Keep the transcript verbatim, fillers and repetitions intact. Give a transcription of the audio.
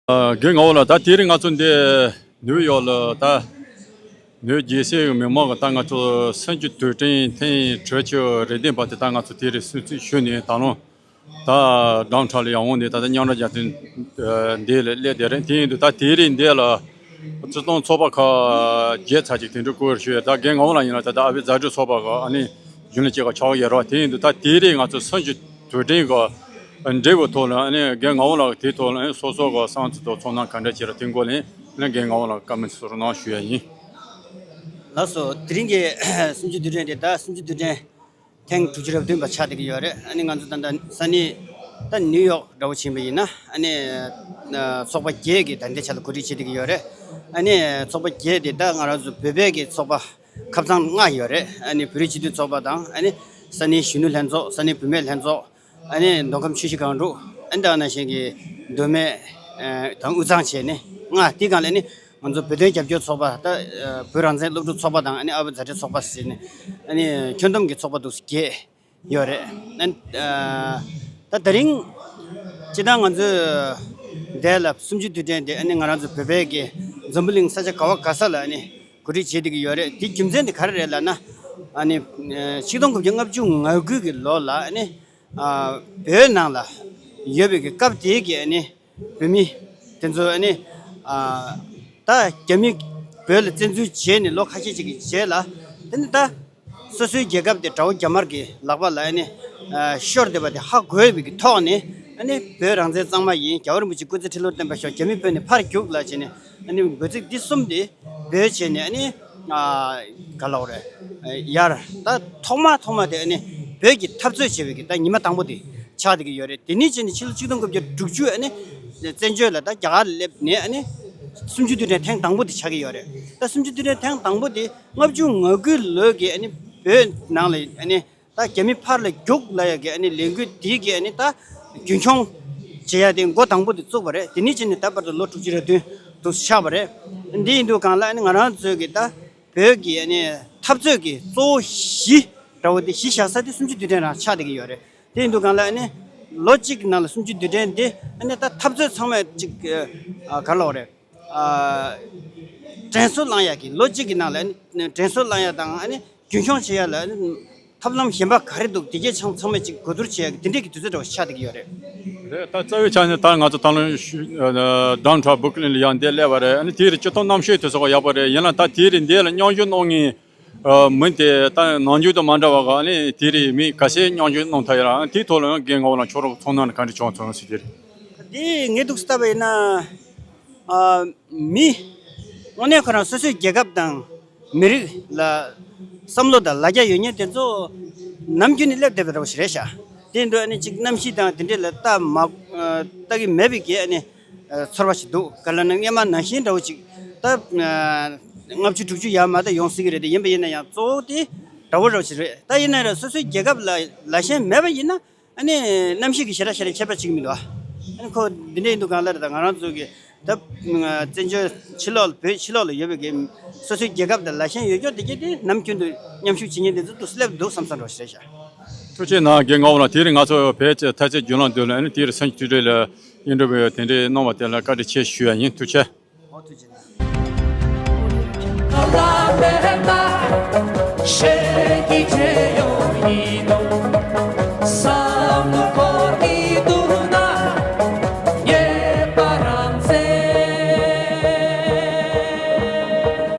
རྒན་ངག་དབང་ལགས། ད་དེ་རིང་ང་ཚོ་འདི་ནིའུ་ཡོག་ལ་ད་ནིའུ་ཡོག་རྒྱལ་སའི་མི་མང་གི་ད་ང་ཚོ་སུམ་ཅུ་དུས་དྲན་ཐེངས་དྲུག་ཅུ་རེ་བདུན་པ་དེ་ད་ང་ཚོ་དེ་རིང་སྲུང་བརྩི་ཞུས་ནས་ད་ལོ། ད་ཌའུན་ཊའུན་ལ་ཡར་འོང་ནས་ད་ལྟ་མཉམ་ར་རྒྱལ་སྟོན་འདི་ལ་སླེབས་བསྡད་རེད། དེ་ཡིན་དུས་ད་དེ་རིང་འདི་ལ་སྤྱི་བཏང་ཚོགས་པ་ཁག་བརྒྱད་ཙམ་ཅིག་དེ་འདྲ་བསྐོར་ཞུས། ད་རྒན་ངག་དབང་ལགས་ཡིན་ན་ད་ལྟ་ཨ་ཕའི་མཛའ་འབྲེལ་ཚོགས་པ་གི་ཨ་ནི་གཞོན་ནུ་ཅིག་ག་ཆགས་ཡོད་རེད་བ། དེ་ཡིན་དུས་ད་དེ་རིང་ང་ཚོ་སུམ་ཅུ་དུས་དྲན་གི་འབྲས་བུ་ཐོག་ལ་ཨ་ནི་རྒན་ངག་དབང་ལགས་དེའི་ཐོག་ལ་ཨ་ནི་སོ་སོ་གི་བསམ་ཚུལ་དང་ཚོར་སྣང་ག་འདྲ་ཅིག་རེད། དེའི་སྐོར་ལ་ཨ་ནི་རྒན་ངག་དབང་ལགས་བཀའ་མོལ་ཚུར་གནང་ཞུ་ཡ་ཡིན། ལགས་སོ། དེ་རིང་གི་སུམ་ཅུ་དུས་དྲན་དེ་ད་སུམ་ཅུ་དུས་དྲན་ཐེངས་དྲུག་ཅུ་རེ་བདུན་པ་ཆགས་བསྡད་ཀྱི་ཡོད་རེད། ཨ་ནི་ང་ཚོ་ད་ལྟ་ས་གནས་ད་ནིའུ་ཡོག་འདྲ་བོ་ཕྱིན་པ་ཡིན་ན་ཨ་ནི་ཚོགས་པ་བརྒྱད་ཀྱིས་ད་ལྟའི་ཆ་ལ་གོ་སྒྲིག་བྱེད་བསྡད་ཀྱི་ཡོད་རེད། ཨ་ནི་ཚོགས་པ་བརྒྱད་དེ་ད་ང་རང་ཚོ་བོད་པའི་གི་ཚོགས་པ་ཁབ་ཚང་ལྔ་ཡོད་རེད། ཨ་ནི་བོད་རིགས་སྤྱི་མཐུན་ཚོགས་པ་དང་ཨ་ནི་ས་གནས་གཞོན་ནུ་ལྷན་ཚོགས། ས་གནས་བུད་མེད་ལྷན་ཚོགས། ཨ་ནི་མདོ་ཁམས་ཆུ་བཞི་སྒང་དྲུག་ཨ་ནི་ད་ག་ནང་བཞིན་གྱི་མདོ་སྨད་དང་དབུས་གཙང་བྱས་ནས་ལྔ། དེའི་སྒང་ལ་ནི་ང་ཚོ་བོད་དོན་རྒྱབ་སྐྱོར་ཚོགས་པ། ད་བོད་རང་བཙན་སློབ་ཕྲུག་ཚོགས་པ་དང་ཨ་ནི་ཨ་ཕའི་མཛའ་འབྲེལ་ཚོགས་པ་ཟེར་ནས་ཨ་ནི་ཁྱོན་བསྡོམས་ཀྱི་ཚོགས་པ་འདུག་སེ་བརྒྱད་ཡོད་རེད། ཨ་ད་དེ་རིང་སྤྱིར་བཏང་ང་ཚོས་འདི་ལ་སུམ་ཅུ་དུས་དྲན་དེ་ཨ་ནི་ང་རང་ཚོ་བོད་པའི་གི་འཛམ་བུ་གླིང་ས་ཆ་ག་བ་ག་ས་ལ་ཨ་ནི་གོ་སྒྲིག་བྱེད་བསྡད་ཀྱི་ཡོད་རེད། དེ་རྒྱུ་མཚན་དེ་ག་རེ་རེད་ལབ་ན། ཨ་ནི་ཆིག་སྟོང་དགུ་བརྒྱ་ལྔ་བཅུ་ང་དགུ་གི་ལོ་ལ་ཨ་ནི་བོད་ནང་ལ་ཡོད་པའི་གི་སྐབས་དེའི་གི་ཨ་ནི་བོད་མི་དེ་ཚོ་ཨ་ནི་ད་རྒྱ་མི་བོད་ལ་བཙན་འཛུལ་བྱས་ནས་ལོ་ཁ་ཤས་ཅིག་གི་རྗེས་ལ་དེ་ནི་ད་སོ་སོའི་རྒྱལ་ཁབ་དེ་དགྲ་བོ་རྒྱ་དམར་གྱི་ལག་པ་ལ་ཨ་ནི་ཤོར་བསྡད་པ་དེ་ཧ་གོ་བའི་གི་ཐོག་ནས་ཨ་ནི་བོད་རང་བཙན་གཙང་མ་ཡིན། རྒྱལ་བ་རིན་པོ་ཆེ་སྐུ་ཚེ་ཁྲི་ལོར་བརྟན་པར་ཤོག་རྒྱ་མི་བོད་ནས་ཕར་རྒྱུགས་ལབ་བྱས་ནས་ཨ་ནི་འབོད་ཚིག་འདི་གསུམ་དེ་འབོད་བྱས་ནས་ཨ་ནི་ག་ལབ་དགོས་རེད། ཡར་ད་ཐོག་མ་ཐོག་མ་དེ་ཨ་ནི་བོད་ཀྱི་འཐབ་རྩོད་བྱས་པའི་གི་ད་ཉི་མ་དང་པོ་དེ་ཆགས་བསྡད་ཀྱི་ཡོད་རེད། དེ་ནས་བྱས་ནས་ཕྱི་ལོ་ཆིག་སྟོང་དགུ་བརྒྱ་དྲུག་ཅུ་ཨ་ནི་བཙན་བྱོལ་ལ་ད་རྒྱ་གར་ལ་སླེབས་ནས་ཨ་ནི་སུམ་ཅུ་དུས་དྲན་ཐེངས་དང་པོ་དེ་ཆགས་ཀྱི་ཡོད་རེད། ད་སུམ་ཅུ་དུས་དྲན་ཐེངས་དང་པོ་དེ་ལྔ་བཅུ་ང་དགུ་ལོའི་གི་ཨ་ནི་བོད་ནང་ལ་ཨ་ནི་ད་རྒྱ་མི་ཕར་ལ་རྒྱུགས་ལབ་ཡ་གི་ཨ་ནི་ལས་འགུལ་འདི་གི་ཨ་ནི་ད་རྒྱུན་འཁྱོངས་བྱེད་ཡ་དེ་འགོ་དང་པོ་དེ་བཙུགས་པ་རེད། དེ་ནས་བྱས་ནས་ད་བར་དུ་ལོ་དྲུག་ཅུ་རེ་བདུན་དུ་ཆགས་པ་རེད། འདི་ཡིན་དུས་སྒང་ལ་ཨ་ནི་ང་རང་ཚོའི་གི་ད་བོད་ཀྱི་ཨ་ནི་འཐབ་རྩོད་ཀྱི་གཙོ་བོ་གཞི་འདྲ་བོ་དེ་གཞི་བཞག་ས་དེ་སུམ་ཅུ་དུས་དྲན་རང་ཆགས་བསྡད་ཀྱི་ཡོད་རེད། དེ་ཡིན་དུས་སྒང་ལ་ཨ་ནི་ལོ་གཅིག་གི་ནང་ལ་སུམ་ཅུ་དུས་དྲན་དེ་ཨ་ནི་ད་འཐབ་རྩོད་ཚང་མས་ཅིག་ཨ་ག་ལབ་དགོས་རེད། ཨ་དྲན་གསོ་བསླང་ཡག་གི་ལོ་གཅིག་གི་ནང་ལ་ཨ་ནི་དྲན་གསོ་བསླང་ཡག་དང་ཨ་ནི་རྒྱུན་འཁྱོངས་བྱེད་ཡག་ལ་ཨ་ནི་ཐབས་ལམ་གཞན་པ་ག་རེ་འདུག་དེ་གས་ཚང་ཚང་མས་ཅིག་གོ་བསྡུར་བྱེད་ཡག་གི་དེ་འདྲས་ཀྱི་དུས་ཚོད་འདྲ་བོ་ཆགས་བསྡད་ཀྱི་ཡོད་རེད། རེད། ད་རྩ་བའི་ཆ་ནས་ད་ང་ཚོ་ད་ལོ་ཤུ་ཨ་ཌའུན་ཊའུན་སྦུག་ལིན་ལ་ཡང་འདིར་སླེབས་པ་རེད། ཨ་ནི་དེའི་རིང་སྤྱིར་བཏང་གནམ་གཤིས་དེ་ཚོ་ཡག་པོ་རེད། ཡིན་ན་ད་དེའི་རིང་འདི་ལ་མཉམ་ཞུགས་གནང་མཁན་ཨ་མི་དེ་ད་ནམ་རྒྱུན་དང་མ་འདྲ་བ་ག་ཨ་ནི་དེའི་རིང་མི་ག་ཚད་མཉམ་ཞུགས་གནང་ཐུབ་ཡོད་ར། ཨ་ནི་དེའི་ཐོག་ལ་ཡང་རྒན་ངག་དབང་ལགས་ཁྱོད་རང་ཚོར་སྣང་ནི་ག་འདྲ་བྱུང་སོང་ཟེར་དེ་རེད། དེ་ངས་འདུག་སེ་བལྟས་པ་ཡིན་ན། ཨ་མི་དངོས་གནས་ཁོ་རང་སོ་སོའི་རྒྱལ་ཁབ་དང་མི་རིགས་ལ་བསམ་བློ་དང་ལ་རྒྱ་ཡོད་མཁན་དེ་ཚོ་ནམ་རྒྱུན་ནས་སླེབས་བསྡད་པ་འདྲ་བོ་ཞིག་རེད་ཤག་དེ་འདྲ་ཨ་ནི་ཅིག་གནམ་གཤིས་དང་དེ་འདྲས་ལ་ལྟ་མ་ལྟ་གི་མེད་པའི་གི་ཨ་ནི་ཚོར་བ་ཞིག་འདུག་ག་ལབ་ན་སྔོན་མ་ནང་བཞིན་འདྲ་བོ་ཅིག་ད་ལྔ་བཅུ་དྲུག་ཅུ་ཡར་མར་ད་ཡོང་སྲིད་ཀྱི་རེད། དེ་ཡིན་པ་ཡིན་ན་ཡང་གཙོ་བོ་དེ་འདྲ་བོ་འདྲ་བོ་ཞིག་རེད། ད་ཡིན་ན་ར་སོ་སོའི་རྒྱལ་ཁབ་ལ་ལ་ཞེན་མེད་པ་ཡིན་ན། ཨ་ནི་གནམ་གཤིས་ཀྱི་ཞེ་དྲག་ཞེ་དྲག་ཁྱད་པར་ཅིག་མི་འདུག་ཨ་ནི་ཁོ་འདི་འདྲ་ཡིན་དུས་སྒང་ལ་རེད། ད་ང་རང་ཚོ་གི་ད་བཙན་བྱོལ་ཕྱི་ལོགས་ལ་བོད་ཕྱི་ལོགས་ལ་ཡོད་པའི་གི་སོ་སོའི་རྒྱལ་ཁབ་དང་ལ་ཞེན་ཡོད་ཀྱོག་དེ་གྱད་དེ་ནམ་རྒྱུན་དུ་མཉམ་ཞུགས་བྱེད་མཁན་དེ་ཚོ་ཏུ་སླེབས་འདུག་བསམ་བསམ་འདྲ་བོ་ཞིག་རེད་ཤག་ཐུགས་རྗེ་གནང་རྒན་ངག་དབང་ལགས། དེ་རིང་ང་ཚོ་བོད་ཀྱི་ཐ་ཚིག་བརྒྱུད་ལམ་དུ་ལ་ཨ་ནི་དེ་རིང་སེམས་ཀྱི་མཐུན་སྒྲིལ་ལ་ཨིན་ཊར་བིའུ་དེ་འདྲའི་གནང་བ་དེ་ལ་བཀའ་དྲིན་ཆེ་ཞུ་ཡ་ཡིན། ཐུགས་རྗེ་ཆེ། ཨོ་ཐུགས་རྗེ་གནང་།